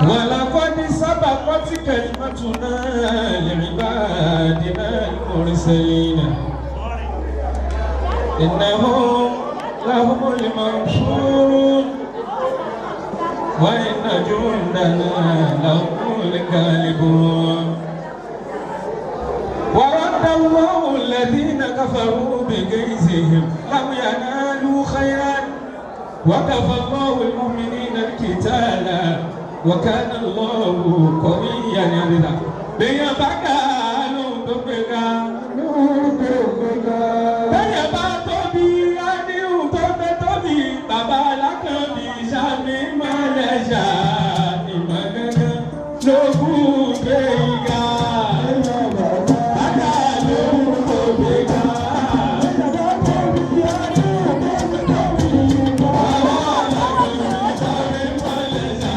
ولقد سبقت كلمتنا لعبادنا المرسلين إنهم لهم المنصورون وإن جندنا لهم الغالبون. ورد الله الذين كفروا بغيظهم لم ينالوا خيرا وكفى الله المؤمنين القتال وكان الله قويا عزيزا. Bẹ́yàn bá ga lóhun tó gbé ga. Bẹ́yàn bá tóbi, á ní ohun tó gbé tóbi. Bàbá alákànbí sami mọ́lẹ́sà ìmọ̀ gángan lógún gbé ga. Bàbá lóhun tó gbé ga. Bàbá alákànbí sami mọ́lẹ́sà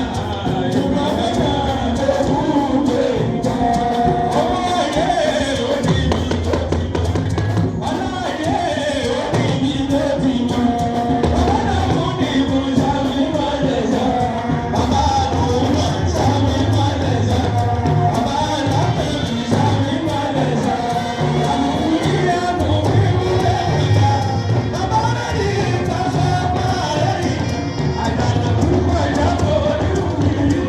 ìmọ̀ gángan lógún gbé ga. Ọmọ ayé òní mi tó ti mọ̀. Ọláyé òní mi tó ti mọ̀. Bàbá náà mú ní ibùn sami mọ́lẹ́sà. Bàbá lòun sami mọ́lẹ́sà. Bàbá alákànbí sami mọ́lẹ́sà. Àmùkù ní àmùkù ní ẹ̀ka. Bàbá rẹ̀ ní ìtàṣà máa rẹ̀ ní. Àjànàkú kọjá kò ní wí.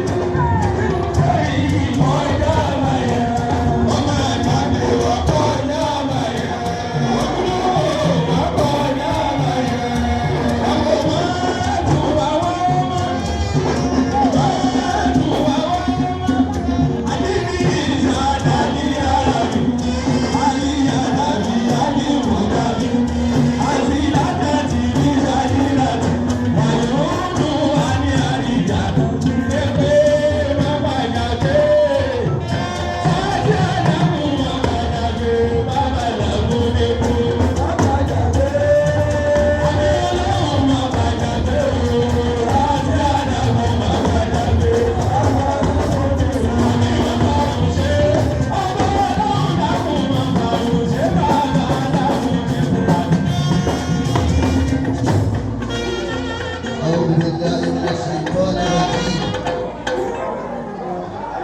أعوذ بالله من الشيطان الرجيم.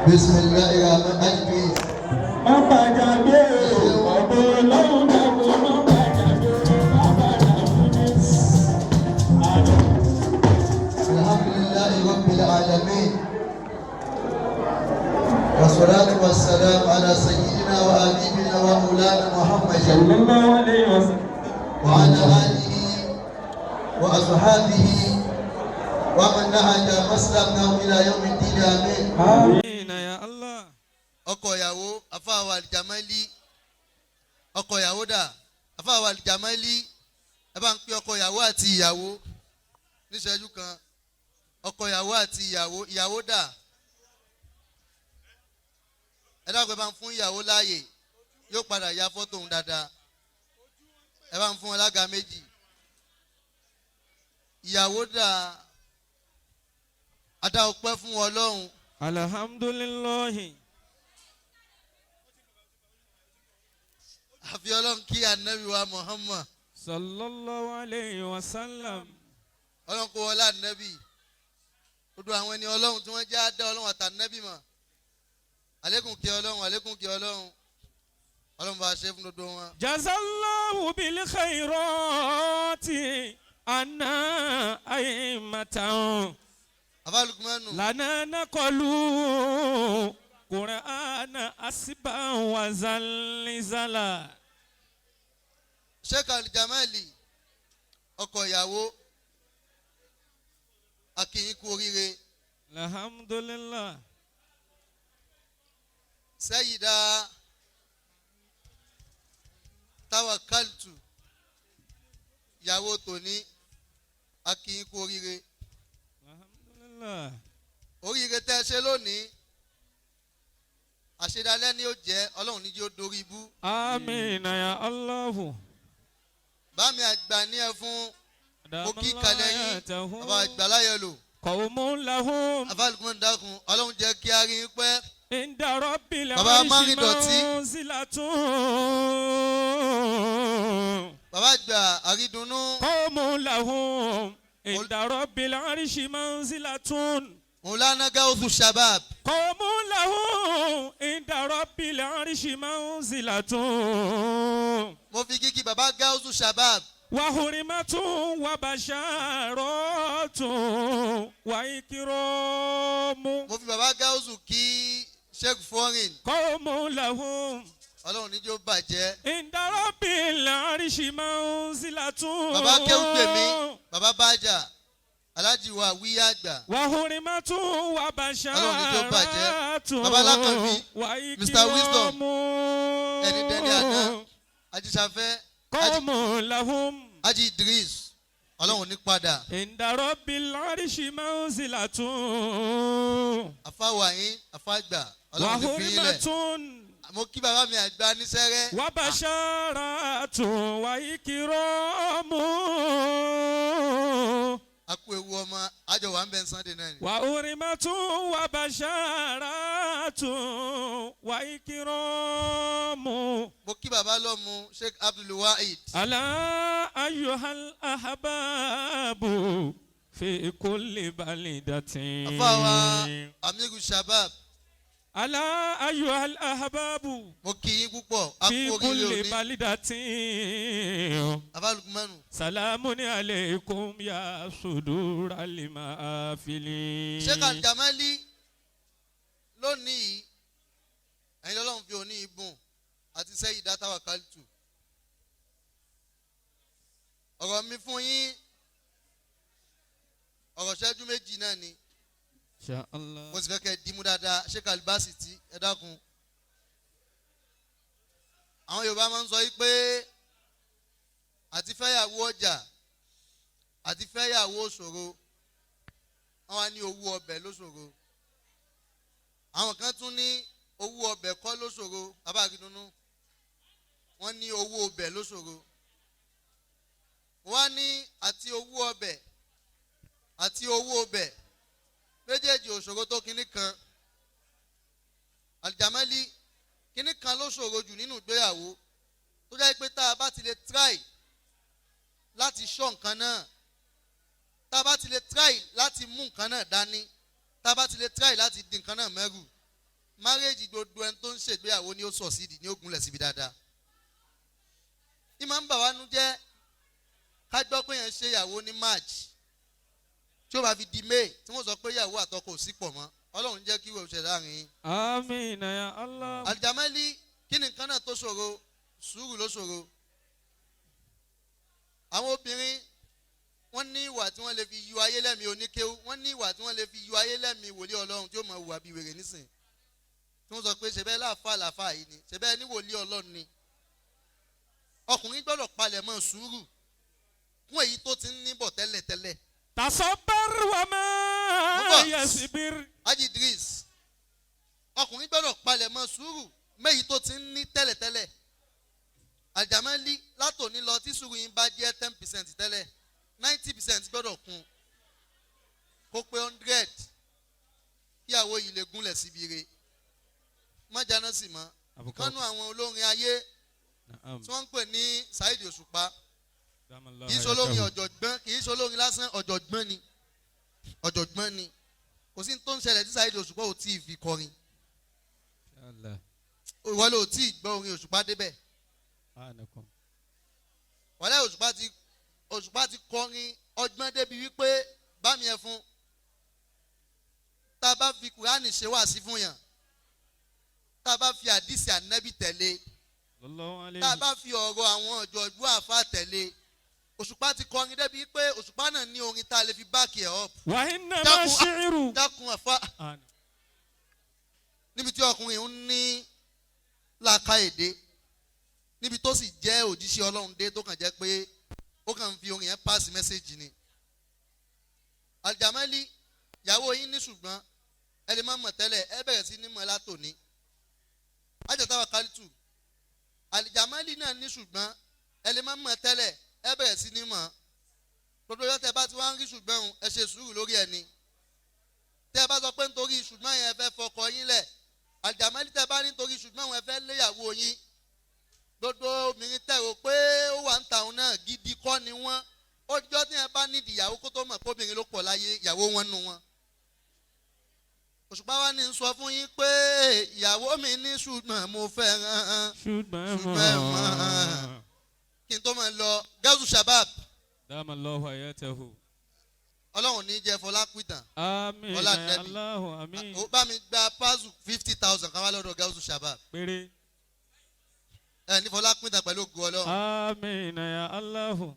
بسم الله الرحمن الرحيم. Má bàjá gbé o, ọ̀bọ ọlọ́run dàgbò, má bàjá gbé o, má bàjá gbé o. الحمد لله رب العالمين، والصلاة والسلام على سيدنا وحبيبنا ومولانا محمد صلى الله عليه وسلم. وعلى آله وأصحابه ومن نهج مسلكه إلى يوم الدين. آمين. آمين يا الله. Ọkọ ìyàwó, afáwa Alijamali, ọkọ ìyàwó dà? Afáwa Alijamali, ẹ bá ń pè ọkọ ìyàwó àti ìyàwó níṣẹ́jú kan. Ọkọ ìyàwó àti ìyàwó, ìyàwó dà? Ẹ dákun, ẹ bá ń fún ìyàwó láàyè, yóò padà ya fọ́tò òun dáadáa. Ẹ bá ń fún alága méjì. Ìyàwó dà? Adá ọpẹ́ fún Ọlọ́run. Alhamdulillahi. Àfi Ọlọ́run kí Anabi wa Muhammad. صلى الله عليه وسلم. Ọlọ́run kó wọlé Anabi, gbogbo àwọn ẹni Ọlọ́run tí wọ́n jẹ́ àdá Ọlọ́run àtànẹ́bì mọ̀, àlékún kí Ọlọ́run, àlékún kí Ọlọ́run, Ọlọ́run bá a ṣe fún gbogbo wọn. جزى الله بالخيرات عنا أئمة Afalukumanu. لنا نقلوا قرآن أسبا وزلزلا. Sheikh Alijamali, ọkọ ìyàwó, a kí yín kú oríire. الحمد لله. Sẹ́yìdá Tawakaltu, ìyàwó tòní, a kí yín kú oríire. الحمد لله. Oríire tẹ́ ẹ ṣe lónìí, àṣedalẹ́ ni ó jẹ́. Ọlọ́run ní jẹ́ ó dorí ibú. آمين يا الله. Bámi àgbà ní ẹ fún mo kí kalẹ̀ yín, bàbá àgbà láyọ̀ lò. قوم لهم Afálùkùn, dákun, Ọlọ́run jẹ́ kí a rí yín pẹ́. عند رب Bàbá العرش Márìndọ̀tí. منزلة. Bàbá àgbà àrídùnnú. قوم لهم عند رب العرش منزلة. Mọ̀lánà Gáúsù Shabab. قوم له عند رب العرش منزلة Mo fi kíkí bàbá Gáúsù Shabab. وحرمة وبشارة وإكرام. Mo fi bàbá Gáúsù kí Sheikh Foreign. قوم لهم Ọlọ́run níjó bàjẹ́. عند رب العرش منزلة. Bàbá Kéwùgbèmí, bàbá Bájà, Aláàjì wa Wíyá Àgbà. وحرمة Ọlọ́run ní jó bàjẹ́. وبشارة Bàbá Lákànbí, Mr. Wisdom, وإكرام. ẹni dẹ́ni àná, Ajísafẹ́, Ají- قوم لهم Ají Idris, Ọlọ́run ní padà. عند رب العرش منزلة. Àfáwàyín, Àfáàgbà, Ọlọ́run ní fi yín lẹ̀. وحرمة Mo kí bàbá mi àgbà nísẹ́rẹ́. وبشارة وإكرام. A kú ewu ọmọ, àjọ wà ń bẹ̀ Sunday náà ni. وحرمة وبشارة وإكرام. Mo kí bàbá lọ́mu Sheikh Abdul Wahid. ألا أيها الأحباب في كل بلدة. Àfáwà Amiru Shabab, ألا أيها الأحباب mo kí yín púpọ̀, a في kú oríire كل òní. بلدة. Bàbá Lukumanu. سلام عليكم يا صدور المآفل. Sheikh Aljamali lónìí yìí, ẹ̀yin lọ́lọ́run fi òní ìbùn àti sẹ́yìn dátà wákàlítù. Ọ̀rọ̀ mi fún yín ọ̀rọ̀ ṣẹ́jú méjì náà ni. Insha Allah. Mo sì fẹ́ kẹ́ ẹ dìímú dáadáa. Sheikh Albasiti, ẹ dákun. Àwọn Yorùbá máa ń sọ yìí pé àti fẹ́yàwó ọjà àti fẹ́yàwó ṣòro, wọ́n wá ní owó ọbẹ̀ ló ṣòro. Àwọn kan tún ní owó ọbẹ̀ kọ́ ló ṣòro. Bàbá Akíndúnú, wọ́n ní owó ọbẹ̀ ló ṣòro. Wọ́n á ní àti owó ọbẹ̀ àti owó ọbẹ̀ méjèèjì ò ṣòro tó kinní kan. Aljamali, kinní kan ló ṣòro jù nínú ìgbéyàwó tó jẹ́ pé tá a bá ti lè try láti ṣọ́ nǹkan náà, tá a bá ti lè try láti mú nǹkan náà dání, tá a bá ti lè try láti di nǹkan náà mẹ́rù, marriage gbogbo ẹni tó ń ṣègbéyàwó ni ó sọ̀ sídìí ní ó gúnlẹ̀ síbi dáadáa. Ìmọ̀ ń bà wá nú jẹ́ ká gbọ́ pé yẹn ṣe ìyàwó ní March, tí ó bá fi di May tí wọ́n sọ pé ìyàwó àtọkọ ò sí pọ̀ mọ́. Ọlọ́run jẹ́ kí ìwé òṣèlú láàrin yín. آمين يا الله. Aljamali, kí ni nǹkan náà tó ṣòro? Sùúrù ló ṣòro. Àwọn obìnrin, wọ́n ní ìwà tí wọ́n lè fi yọ ayé lẹ́mìí oníkéwú, wọ́n ní ìwà tí wọ́n lè fi yọ ayé lẹ́mìí wòlíì Ọlọ́run tí ó mọ̀ hùwà bíi wèrè nísìn, tí wọ́n sọ pé ṣe bẹ́ẹ̀ láàfáà làáfáà yìí ni, ṣe bẹ́ẹ̀ ní wòlíì Ọlọ́run ni. Ọkùnrin gbọ́dọ̀ palẹ̀ mọ́ sùúrù fún èyí tó ti ń níbọ̀ tẹ́lẹ̀tẹ́lẹ̀. تصبر وما Bọ̀. يصبر. Haji Idris, ọkùnrin gbọ́dọ̀ palẹ̀ mọ́ sùúrù méyì tó ti ń ní tẹ́lẹ̀tẹ́lẹ̀. Àjàmẹ́lí, látòní lọ, tí sùúrù yín bá jẹ́ 10% tẹ́lẹ̀, 90% gbọ́dọ̀ kún kó pé 100 kí àwo yìí lè gúnlẹ̀ síbi re. Má jáná sí mọ́. Kánú àwọn olórin ayé tí wọ́n ń pè ní Saheed Òṣùpá, kì í ṣe olórin ọ̀jọ̀gbọ́n, kì í ṣe olórin lásán, ọ̀jọ̀gbọ́n ni, ọ̀jọ̀gbọ́n ni. Kò sí ní tó ń ṣẹlẹ̀ tí Saheed Òṣùpá ò tí ì fi kọrin. Ìwọ ló tí ì gbọ́ orin Òṣùpá débẹ̀. Wàlẹ́ Òṣùpá ti kọrin ọgbọ́n débi wípé bámi ẹ fún tá a bá fi Kùránì ṣe wá sí fún yàn, tá a bá fi àdìsí ànábì tẹ̀lé, tá a bá fi ọ̀rọ̀ àwọn ọ̀jọ̀gbọ́n àfa tẹ̀lé, Òṣùpá ti kọrin débi pé Òṣùpá náà ní orin tá a lè fi back ẹ̀ up. وإنما Dákun, الشعر dákun àfa. Níbi tí ọkùnrin ń ní làákàyèdè, níbi tó sì jẹ́ òjíṣẹ́ Ọlọ́run dé, tó kàn jẹ́ pé ó kàn ń fi orin yẹn pass message ni. Aljamali, ìyàwó yín ní ṣùgbọ́n ẹ lè má mọ̀ tẹ́lẹ̀, ẹ bẹ̀rẹ̀ sí ní mọ̀ látòní. Ajatawa kálítù, Aljamali náà ní ṣùgbọ́n ẹ lè má mọ̀ tẹ́lẹ̀, ẹ bẹ̀rẹ̀ sí ní mọ̀. Gbogbo ọjọ́ tẹ bá ti wá ń rí ṣùgbọ́n òun, ẹ ṣe sùúrù lórí ẹ̀ ni. Tẹ́ ẹ bá sọ pé nítorí ṣùgbọ́n yẹn ẹ fẹ́ fọkọ yín lẹ̀, Aljamali, tẹ́ bá ní nítorí ṣùgbọ́n òun ẹ fẹ́ léyàwó yín, gbogbo obìnrin tẹ̀ rò pé ó wà ń ta òun náà gidi kọ́ ni wọ́n. Ó jọ́ tí yẹn bá nídìí ìyàwó kó tó mọ̀ pé obìnrin ló pọ̀ láyé, ìyàwó wọn nù wọn. Òṣùpá wa ní sọ fún yín pé ìyàwó mi ní ṣùgbọ́n mo fẹ́ràn. Ṣùgbọ́n Ṣùgbọ́n mọ́. Kí n tó máa lọ, Gẹ́sù Shabab. Dama Allahu hayatahu. Ọlọ́run ní jẹ́ Fọlá pìtàn. Àmín. Ọlá Nẹ́bí. Allahu àmín. Ó bá mi gba pásù 50,000 kan wá lọ́dọ̀ Gẹ́sù Shabab. Péré. Ẹ ní Fọlá pìtàn pẹ̀lú ògo Ọlọ́run. Àmín ya Allahu.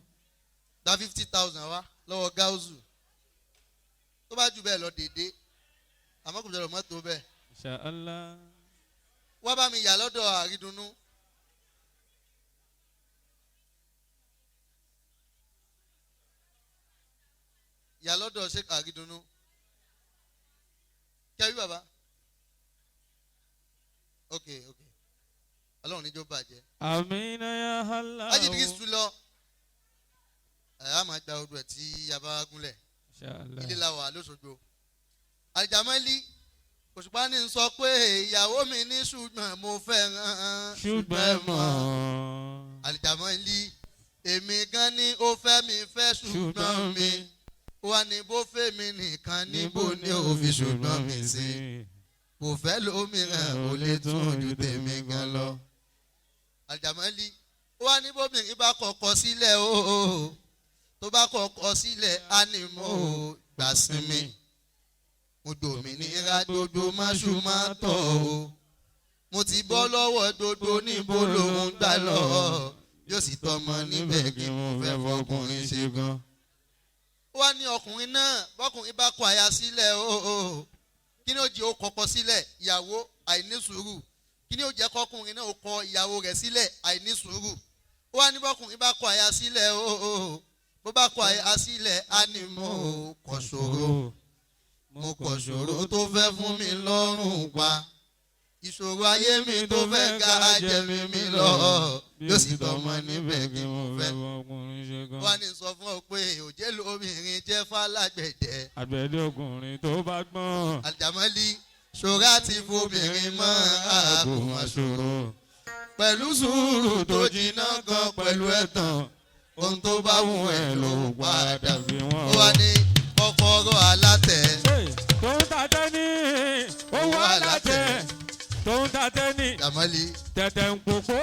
Gba 50,000 wá lọ́wọ́ Gáúsù. Tó bá jù bẹ́ẹ̀ lọ dédé, àmọ́ kò jọ̀rọ̀ mọ́tò bẹ́ẹ̀. Insha Allah. Wá bá mi yà lọ́dọ̀ Àrídùnnú. Yà lọ́dọ̀ Sheikh Àrídùnnú. Kẹ́rí bàbá. Ok, Ọlọ́run níjó bàjẹ́. Àmín ya Allah. Ajídìrí sùn lọ. Ẹ̀ á máa gba odò ẹ̀ tí a bá gúnlẹ̀. Insha Allah. Ilé la wà lóṣogbo. Àjàmọ́lí Òṣùpá ní sọ pé ìyàwó mi ní ṣùgbọ́n mo fẹ́ràn. Ṣùgbọ́n mọ́. Àlìjàmọ́lí èmi gan ni ó fẹ́ mi fẹ́ ṣùgbọ́n mi wà ní bó fẹ́ mi nìkan níbo ni ó fi ṣùgbọ́n mi sí, kò fẹ́ lómìíràn, ò lè tún ju tèmi gan lọ. Àlìjàmọ́lí wà ní bóbìnrin bá kọ̀kọ́ sílẹ̀ o, tó bá kọ̀kọ́ sílẹ̀ á ní mo gbà sinmi, mo gbòmìnira gbogbo máṣu má tọ̀ o, mo ti bọ́ lọ́wọ́ gbogbo níbo lòun gbà lọ, yóò sì tọmọ níbẹ̀ kí mo fẹ́ fọkùnrin ṣe gan. Ó wá ní ọkùnrin náà, bọ́kùnrin bá kọ aya sílẹ̀ o, kí ni ó jẹ́ ó kọ́kọ́ sílẹ̀ ìyàwó? Àìní sùúrù. Kí ni ó jẹ́ kọ́kùnrin náà ó kọ ìyàwó rẹ̀ sílẹ̀? Àìní sùúrù. Ó wá ní bọ́kùnrin bá kọ aya sílẹ̀ o, bó bá kọ aya sílẹ̀ á ní mo kọ̀ ṣòro, mo kọ̀ ṣòro tó fẹ́ fún mi lọ́rùn pa, ìṣòro ayé mi tó fẹ́ ga jẹ̀mí mi lọ, yóò sì tọmọ níbẹ̀ kí mo fẹ́. Ọkùnrin ṣe gan. Wọ́n ní sọ fún ọ pé òjé lóbìnrin jẹ́ fálágbẹ̀dẹ. Àgbẹ̀dẹ ọkùnrin tó bá gbọ́n. Àjàmọ́lí ṣòro àti fobìnrin mọ́ àkùnmọ̀ ṣòro pẹ̀lú sùúrù tó jiná gan pẹ̀lú ẹ̀tàn, ohun tó bá wù ẹ́ ló padà fi wọ́n. Ó wá ní kọ́kọ́rọ́ alátẹ̀. Tó ń ta tẹ́ni owó alátẹ̀ tó ń ta tẹ́ni Àjàmọ́lí tẹ̀tẹ̀ ń pòpó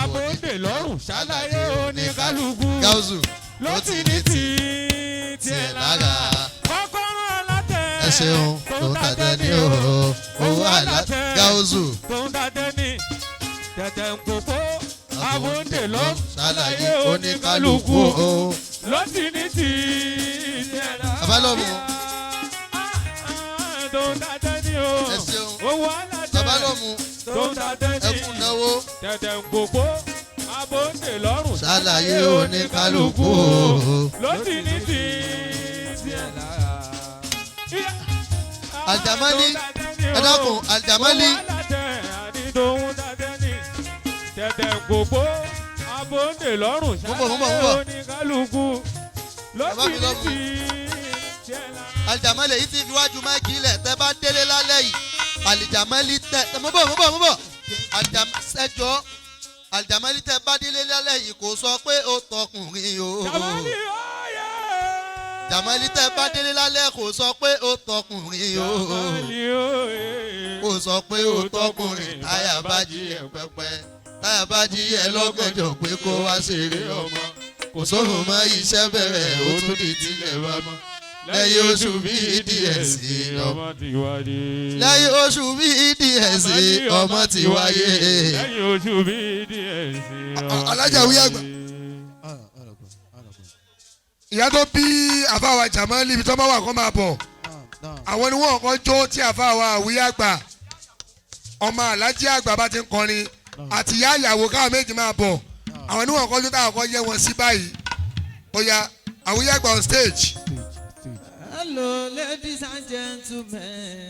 abóńdè lọ́rùn ṣàlàyé oníkálukú Gáúsù ló ti ní tì tiẹ̀ lára kọ́kọ́rọ́ alátẹ̀ Ẹ ṣeun. Tó ń ta tẹ́ni owó alátẹ̀ Gáúsù tó ń ta tẹ́ni tẹ̀tẹ̀ ń pòpó abóńdè lọ́rùn ṣàlàyé oníkálukú ló ti ní tì tiẹ̀ lára. Babalọ́mù. Tó ń ta tẹ́ni o Ẹ ṣeun. owó alátẹ̀ Babalọ́mù tó ń ta tẹ́ni ẹkún náwó tẹ̀tẹ̀ ń gbogbo abóńdè lọ́rùn ṣàlàyé oníkálukú ló ti ní tì tiẹ̀ lára. Àjàmálí, ẹ dákun Àjàmálí. Owó alátẹ̀ àní tòun ta tẹ́ni tẹ̀tẹ̀ ń gbogbo abóńdè lọ́rùn Mo ń bọ̀, mo ń bọ̀, mo ń ṣàlàyé bọ̀. oníkálukú ló Bàbá ti mi ní lọ́mú. tì tiẹ̀ lára. Àjàmálí èyí ti fi wájú máìkì ilẹ̀ tẹ́ bá délé lálẹ́ yìí. Àlìjàmálí tẹ mo bọ̀, mo bọ̀, mo bọ̀. Ẹjọ́ Àlìjàmálí tẹ́ bá délé lálẹ́ yìí kò sọ pé ó tọkùnrin o. Jàmálì óyè. Jàmálí tẹ́ bá délé lálẹ́ kò sọ pé ó tọkùnrin o. Jàmálì óyè. Kò sọ pé ó tọkùnrin. Táyà bá jí ẹ pẹpẹ, táyà bá jí ẹ lọ́gànjọ́ pé kó wá ṣeré ọmọ, kò sóhun mọ́, iṣẹ́ bẹ̀rẹ̀, ó tún di tilẹ̀ bá mọ́ lẹ́yìn oṣù bíi díẹ̀ sí ọmọ ọmọ ti wáyé. Lẹ́yìn oṣù bíi díẹ̀ sí ọmọ ti wáyé. Lẹ́yìn oṣù bíi díẹ̀ sí ọmọ ti Alájà wí àgbà. wáyé. Ìyá tó bí àfàwà Jamali, ibi tó bá wà kó máa bọ̀. Àwọn ni wọ́n kọ́ jó tí àfàwà àwíyá àgbà ọmọ alájí àgbà bá ti ń kọrin àti ìyá ìyàwó, káwọn méjì máa bọ̀. Àwọn ni wọ́n kọ́ jó táwọn kọ́ yẹ wọn sí báyìí. Ó yá, àwíyá àgbà on stage. Hello, ladies and gentlemen.